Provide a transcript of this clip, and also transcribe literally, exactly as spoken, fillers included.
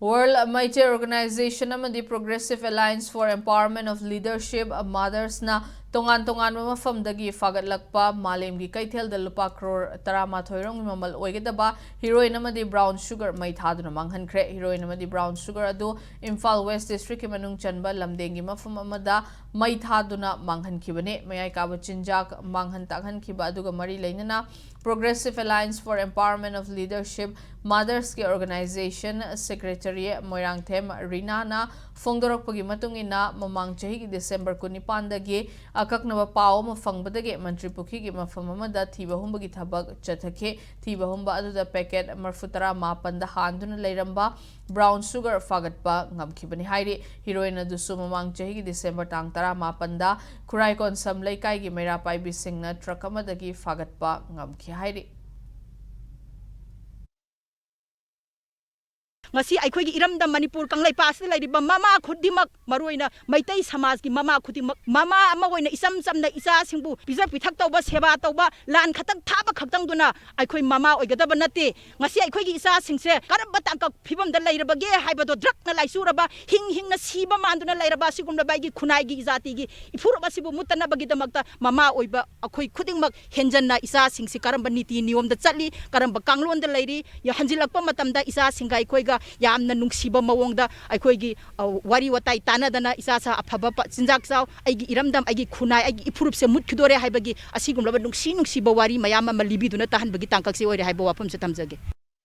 World Meitei Organization ꯑꯃꯗꯤ Progressive Alliance for Empowerment of Leadership Mothersꯅ ꯇꯣꯉꯥꯟ ꯇꯣꯉꯥꯟꯕ ꯃꯐꯝꯗꯒꯤ ꯐꯥꯒꯠꯂꯛꯄ ꯃꯥꯂꯦꯝꯒꯤ ꯀꯩꯊꯦꯜꯗ ꯂꯨꯄꯥ ꯀ꯭ꯔꯣꯔ ꯇꯔꯥꯃꯥꯊꯣꯏ ꯔꯣꯝꯒꯤ ꯃꯃꯜ ꯑꯣꯏꯒꯗꯕ heroin ꯑꯃꯗꯤ brown sugar ꯃꯩ ꯊꯥꯗꯨꯅ ꯃꯥꯡꯍꯟꯈ꯭ꯔꯦ꯫ Heroin ꯑꯃꯗꯤ brown sugar ꯑꯗꯨ ꯏꯝꯐꯥꯜ West Districtꯀꯤ ꯃꯅꯨꯡ ꯆꯟꯕ ꯂꯝꯗꯦꯡꯒꯤ ꯃꯐꯝ ꯑꯃꯗ ꯃꯩ ꯊꯥꯗꯨꯅ ꯃꯥꯡꯍꯟꯈꯤꯕꯅꯤ꯫ ꯃꯌꯥꯏ ꯀꯥꯕ ꯆꯤꯟꯖꯥꯛ ꯃꯥꯡꯍꯟ ꯇꯥꯛꯍꯟꯈꯤꯕ ꯑꯗꯨꯒ ꯃꯔꯤ ꯂꯩꯅꯅ Progressive Alliance for Empowerment of Leadership Mothersꯀꯤ Organization Secretary Moirangthem ꯔꯤꯅꯥꯅ ꯐꯣꯡꯗꯣꯔꯛꯄꯒꯤ ꯃꯇꯨꯡ ꯏꯟꯅ, ꯃꯃꯥꯡ ꯆꯍꯤꯒꯤ ꯗꯤꯁꯦꯝꯕꯔ ꯀꯨꯟꯅꯤꯄꯥꯟꯗꯒꯤ ꯑꯀꯛꯅꯕ ꯄꯥꯎ ꯑꯃ ꯐꯪꯕꯗꯒꯤ ꯃꯟꯇ꯭ꯔꯤ ꯄꯨꯈ꯭ꯔꯤꯒꯤ ꯃꯐꯝ ꯑꯃꯗ ꯊꯤꯕ ꯍꯨꯝꯕꯒꯤ ꯊꯕꯛ ꯆꯠꯊꯈꯤ꯫ ꯊꯤꯕ ꯍꯨꯝꯕ ꯑꯗꯨꯗ ꯄꯦꯀꯦꯠ ꯃꯔꯐꯨ ꯇꯔꯥ ꯃꯥꯄꯟꯗ ꯍꯥꯟꯗꯨꯅ ꯂꯩꯔꯝꯕ brown sugar ꯐꯥꯒꯠꯄ ꯉꯝꯈꯤꯕꯅꯤ ꯍꯥꯏꯔꯤ꯫ Heroin ꯑꯗꯨꯁꯨ ꯃꯃꯥꯡ ꯆꯍꯤꯒꯤ ꯗꯤꯁꯦꯝꯕꯔ ꯇꯥꯡ ꯇꯔꯥꯃꯥꯄꯟꯗ ꯈꯨꯔꯥꯏ ꯀꯣꯟꯁꯝ ꯂꯩꯀꯥꯏꯒꯤ ꯃꯩꯔꯥ ꯄꯥꯏꯕꯤꯁꯤꯡꯅ ꯇ꯭ꯔꯛ ꯑꯃꯗꯒꯤ ꯐꯥꯒꯠꯄ ꯉꯝꯈꯤ ꯍꯥꯏꯔꯤ꯫ ꯉꯁꯤ ꯑꯩꯈꯣꯏꯒꯤ ꯏꯔꯝꯗꯝ ꯃꯅꯤꯄꯨꯔ ꯀꯪꯂꯩꯄꯥꯛ ꯑꯁꯤꯗ ꯂꯩꯔꯤꯕ ꯃꯃꯥ ꯈꯨꯗꯤꯡꯃꯛ, ꯃꯔꯨꯑꯣꯏꯅ ꯃꯩꯇꯩ ꯁꯃꯥꯖꯀꯤ ꯃꯃꯥ ꯈꯨꯗꯤꯡꯃꯛ, ꯃꯃꯥ ꯑꯃ ꯑꯣꯏꯅ ꯏꯆꯝ ꯆꯝꯅ ꯏꯆꯥꯁꯤꯡꯕꯨ ꯄꯤꯖ ꯄꯤꯊꯛ ꯇꯧꯕ, ꯁꯦꯕꯥ ꯇꯧꯕ, ꯂꯥꯟ ꯈꯛꯇꯪ ꯊꯥꯕ ꯈꯛꯇꯪꯗꯨꯅ ꯑꯩꯈꯣꯏ ꯃꯃꯥ ꯑꯣꯏꯒꯗꯕ ꯅꯠꯇꯦ꯫ ꯉꯁꯤ ꯑꯩꯈꯣꯏꯒꯤ ꯏꯆꯥꯁꯤꯡꯁꯦ ꯀꯔꯝꯕ ꯇꯥꯡꯀꯛ ꯐꯤꯕꯝꯗ ꯂꯩꯔꯕꯒꯦ ꯍꯥꯏꯕꯗꯣ ꯗ꯭ꯔꯛꯅ ꯂꯥꯏꯆꯨꯔꯕ, ꯍꯤꯡ ꯍꯤꯡꯅ ꯁꯤꯕ ꯃꯥꯟꯗꯨꯅ ꯂꯩꯔꯕ ꯑꯁꯤꯒꯨꯝꯂꯕ ꯑꯩꯒꯤ ꯈꯨꯟꯅꯥꯏꯒꯤ ꯖꯥꯇꯤꯒꯤ ꯏꯐꯨꯔꯨꯞ ꯑꯁꯤꯕꯨ ꯃꯨꯠꯇꯅꯕꯒꯤꯗꯃꯛꯇ ꯃꯃꯥ ꯑꯣꯏꯕ ꯑꯩꯈꯣꯏ ꯈꯨꯗꯤꯡꯃꯛ ꯍꯦꯟꯖꯟꯅ ꯏꯆꯥꯁꯤꯡꯁꯤ ꯀꯔꯝꯕ ꯅꯤꯇꯤ ꯅꯤꯌꯣꯝꯗ ꯆꯠꯂꯤ, ꯀꯔꯝꯕ ꯀꯥꯡꯂꯣꯟꯗ ꯂꯩꯔꯤ, ꯍꯟꯖꯤꯜꯂꯛꯄ ꯃꯇꯝꯗ ꯏꯆꯥꯁꯤꯡꯒ ꯑꯩꯈꯣꯏꯒ ꯌꯥꯝꯅ ꯅꯨꯡꯁꯤꯕ ꯃꯑꯣꯡꯗ ꯑꯩꯈꯣꯏꯒꯤ, ꯑ, ꯋꯥꯔꯤ ꯋꯥꯇꯥꯏ ꯇꯥꯟꯅꯗꯅ ꯏꯆꯥꯁꯥ ꯑꯐꯕ ꯄ-, ꯆꯤꯟꯖꯥꯛ ꯆꯥꯎ, ꯑꯩꯒꯤ ꯏꯔꯝꯗꯝ, ꯑꯩꯒꯤ ꯈꯨꯟꯅꯥꯏ, ꯑꯩꯒꯤ ꯏꯐꯨꯔꯨꯞꯁꯦ ꯃꯨꯠꯈꯤꯗꯣꯔꯦ ꯍꯥꯏꯕꯒꯤ ꯑꯁꯤꯒꯨꯝꯂꯕ ꯅꯨꯡꯁꯤ ꯅꯨꯡꯁꯤꯕ ꯋꯥꯔꯤ ꯃꯌꯥꯝ ꯑꯃ ꯂꯤꯕꯤꯗꯨꯅ ꯇꯥꯍꯟꯕꯒꯤ ꯇꯥꯡꯀꯛꯁꯦ ꯑꯣꯏꯔꯦ ꯍꯥꯏꯕ ꯋꯥꯐꯝꯁꯦ ꯊꯝꯖꯒꯦ꯫